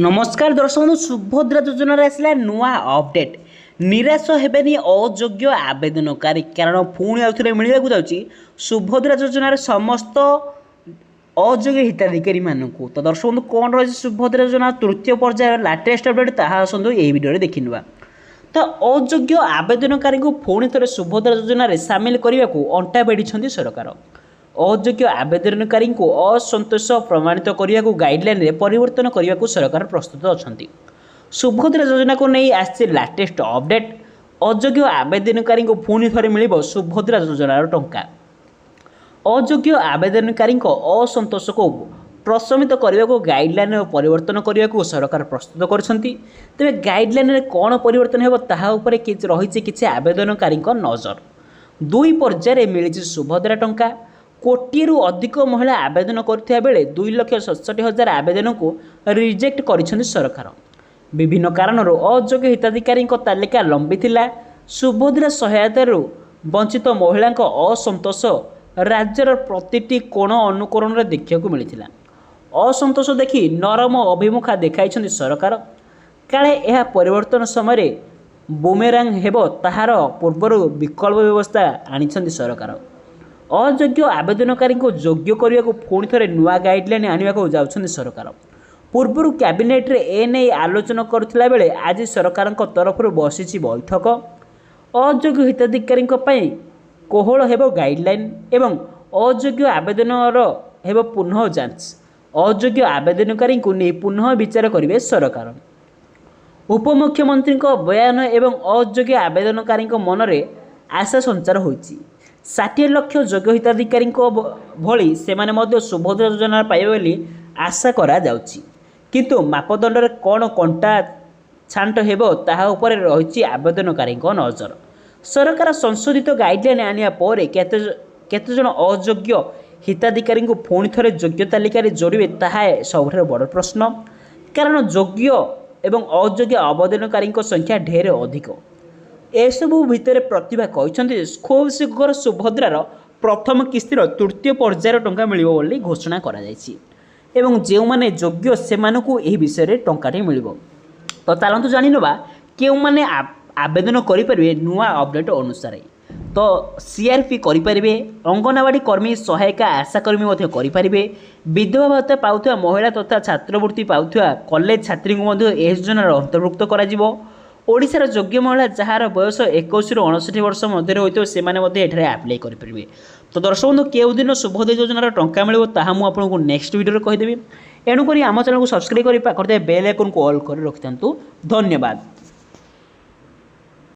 ନମସ୍କାର ଦର୍ଶକ ବନ୍ଧୁ, ସୁଭଦ୍ରା ଯୋଜନାରେ ଆସିଲା ନୂଆ ଅପଡେଟ୍। ନିରାଶ ହେବେନି ଅଯୋଗ୍ୟ ଆବେଦନକାରୀ, କାରଣ ପୁଣି ଆଉଥରେ ମିଳିବାକୁ ଯାଉଛି ସୁଭଦ୍ରା ଯୋଜନାରେ ସମସ୍ତ ଅଯୋଗ୍ୟ ହିତାଧିକାରୀମାନଙ୍କୁ। ତ ଦର୍ଶକ ବନ୍ଧୁ, କ'ଣ ରହିଛି ସୁଭଦ୍ରା ଯୋଜନା ତୃତୀୟ ପର୍ଯ୍ୟାୟର ଲାଟେଷ୍ଟ ଅପଡେଟ୍, ତାହା ଆସନ୍ତୁ ଏହି ଭିଡ଼ିଓରେ ଦେଖିନେବା। ତ ଅଯୋଗ୍ୟ ଆବେଦନକାରୀଙ୍କୁ ପୁଣି ଥରେ ସୁଭଦ୍ରା ଯୋଜନାରେ ସାମିଲ କରିବାକୁ ଅଣ୍ଟା ବେଢ଼ିଛନ୍ତି ସରକାର। ଅଯୋଗ୍ୟ ଆବେଦନକାରୀଙ୍କୁ ଅସନ୍ତୋଷ ପ୍ରମାଣିତ କରିବାକୁ ଗାଇଡ଼ଲାଇନରେ ପରିବର୍ତ୍ତନ କରିବାକୁ ସରକାର ପ୍ରସ୍ତୁତ ଅଛନ୍ତି। ସୁଭଦ୍ରା ଯୋଜନାକୁ ନେଇ ଆସିଛି ଲାଟେଷ୍ଟ ଅପଡେଟ୍। ଅଯୋଗ୍ୟ ଆବେଦନକାରୀଙ୍କୁ ପୁଣି ଥରେ ମିଳିବ ସୁଭଦ୍ରା ଯୋଜନାର ଟଙ୍କା। ଅଯୋଗ୍ୟ ଆବେଦନକାରୀଙ୍କ ଅସନ୍ତୋଷକୁ ପ୍ରଶମିତ କରିବାକୁ ଗାଇଡ଼ଲାଇନରେ ପରିବର୍ତ୍ତନ କରିବାକୁ ସରକାର ପ୍ରସ୍ତୁତ କରିଛନ୍ତି। ତେବେ ଗାଇଡ଼ଲାଇନରେ କ'ଣ ପରିବର୍ତ୍ତନ ହେବ, ତାହା ଉପରେ କିଛି ରହିଛି କିଛି ଆବେଦନକାରୀଙ୍କ ନଜର। ଦୁଇ ପର୍ଯ୍ୟାୟରେ ମିଳିଛି ସୁଭଦ୍ରା ଟଙ୍କା। କୋଟିଏରୁ ଅଧିକ ମହିଳା ଆବେଦନ କରିଥିବା ବେଳେ 2,67,000 ଆବେଦନକୁ ରିଜେକ୍ଟ କରିଛନ୍ତି ସରକାର। ବିଭିନ୍ନ କାରଣରୁ ଅଯୋଗ୍ୟ ହିତାଧିକାରୀଙ୍କ ତାଲିକା ଲମ୍ବିଥିଲା। ସୁଭଦ୍ରା ସହାୟତାରୁ ବଞ୍ଚିତ ମହିଳାଙ୍କ ଅସନ୍ତୋଷ ରାଜ୍ୟର ପ୍ରତିଟି କୋଣ ଅନୁକୋଣରେ ଦେଖିବାକୁ ମିଳିଥିଲା। ଅସନ୍ତୋଷ ଦେଖି ନରମ ଅଭିମୁଖା ଦେଖାଇଛନ୍ତି ସରକାର। କାଳେ ଏହା ପରିବର୍ତ୍ତନ ସମୟରେ ବୁମେରାଂ ହେବ, ତାହାର ପୂର୍ବରୁ ବିକଳ୍ପ ବ୍ୟବସ୍ଥା ଆଣିଛନ୍ତି ସରକାର। ଅଯୋଗ୍ୟ ଆବେଦନକାରୀଙ୍କୁ ଯୋଗ୍ୟ କରିବାକୁ ପୁଣି ଥରେ ନୂଆ ଗାଇଡ଼ଲାଇନ୍ ଆଣିବାକୁ ଯାଉଛନ୍ତି ସରକାର। ପୂର୍ବରୁ କ୍ୟାବିନେଟ୍ରେ ଏନେଇ ଆଲୋଚନା କରୁଥିଲା ବେଳେ ଆଜି ସରକାରଙ୍କ ତରଫରୁ ବସିଛି ବୈଠକ। ଅଯୋଗ୍ୟ ହିତାଧିକାରୀଙ୍କ ପାଇଁ କୋହଳ ହେବ ଗାଇଡ଼ଲାଇନ୍ ଏବଂ ଅଯୋଗ୍ୟ ଆବେଦନର ହେବ ପୁନଃ ଯାଞ୍ଚ। ଅଯୋଗ୍ୟ ଆବେଦନକାରୀଙ୍କୁ ନେଇ ପୁନଃ ବିଚାର କରିବେ ସରକାର। ଉପମୁଖ୍ୟମନ୍ତ୍ରୀଙ୍କ ବୟାନ ଏବଂ ଅଯୋଗ୍ୟ ଆବେଦନକାରୀଙ୍କ ମନରେ ଆଶା ସଞ୍ଚାର ହୋଇଛି। 60 ଲକ୍ଷ ଯୋଗ୍ୟ ହିତାଧିକାରୀଙ୍କ ଭଳି ସେମାନେ ମଧ୍ୟ ସୁଭଦ୍ରା ଯୋଜନା ପାଇବେ ବୋଲି ଆଶା କରାଯାଉଛି। କିନ୍ତୁ ମାପଦଣ୍ଡରେ କ'ଣ କଣ୍ଟା ଛାଣ୍ଟ ହେବ, ତାହା ଉପରେ ରହିଛି ଆବେଦନକାରୀଙ୍କ ନଜର। ସରକାର ସଂଶୋଧିତ ଗାଇଡ଼ଲାଇନ୍ ଆଣିବା ପରେ କେତେ କେତେଜଣ ଅଯୋଗ୍ୟ ହିତାଧିକାରୀଙ୍କୁ ପୁଣି ଥରେ ଯୋଗ୍ୟ ତାଲିକାରେ ଯୋଡ଼ିବେ, ତାହା ସବୁଠାରୁ ବଡ଼ ପ୍ରଶ୍ନ। କାରଣ ଯୋଗ୍ୟ ଏବଂ ଅଯୋଗ୍ୟ ଆବେଦନକାରୀଙ୍କ ସଂଖ୍ୟା ଢେର ଅଧିକ। ଏସବୁ ଭିତରେ ପ୍ରତିଭା କହିଛନ୍ତି, ଖୁବ୍ ଶୀଘ୍ର ସୁଭଦ୍ରାର ପ୍ରଥମ କିସ୍ତିର ତୃତୀୟ ପର୍ଯ୍ୟାୟର ଟଙ୍କା ମିଳିବ ବୋଲି ଘୋଷଣା କରାଯାଇଛି ଏବଂ ଯେଉଁମାନେ ଯୋଗ୍ୟ ସେମାନଙ୍କୁ ଏହି ବିଷୟରେ ଟଙ୍କାଟି ମିଳିବ। ତ ଚାଲନ୍ତୁ ଜାଣିନେବା କେଉଁମାନେ ଆବେଦନ କରିପାରିବେ ନୂଆ ଅପଡ଼େଟ୍ ଅନୁସାରେ। ତ ସିଆର୍ପି କରିପାରିବେ, ଅଙ୍ଗନବାଡ଼ି କର୍ମୀ, ସହାୟିକା, ଆଶାକର୍ମୀ ମଧ୍ୟ କରିପାରିବେ। ବିଧବା ଭତ୍ତା ପାଉଥିବା ମହିଳା ତଥା ଛାତ୍ରବୃତ୍ତି ପାଉଥିବା କଲେଜ ଛାତ୍ରୀଙ୍କୁ ମଧ୍ୟ ଏହି ଯୋଜନାର ଅନ୍ତର୍ଭୁକ୍ତ କରାଯିବ। ଓଡ଼ିଶାର ଯୋଗ୍ୟ ମହିଳା ଯାହାର ବୟସ 21ରୁ 59 ବର୍ଷ ମଧ୍ୟରେ ହୋଇଥିବ, ସେମାନେ ମଧ୍ୟ ଏଠାରେ ଆପ୍ଲାଏ କରିପାରିବେ। ତ ଦର୍ଶକ ବନ୍ଧୁ, କେଉଁ ଦିନ ସୁଭଦ୍ରା ଯୋଜନାର ଟଙ୍କା ମିଳିବ, ତାହା ମୁଁ ଆପଣଙ୍କୁ ନେକ୍ସଟ ଭିଡ଼ିଓରେ କହିଦେବି। ଏଣୁକରି ଆମ ଚ୍ୟାନେଲକୁ ସବସ୍କ୍ରାଇବ୍ କରି ପାଖରେ ଥିବା ବେଲ୍ ଆଇକନ୍କୁ ଅଲ୍ କରି ରଖିଥାନ୍ତୁ। ଧନ୍ୟବାଦ।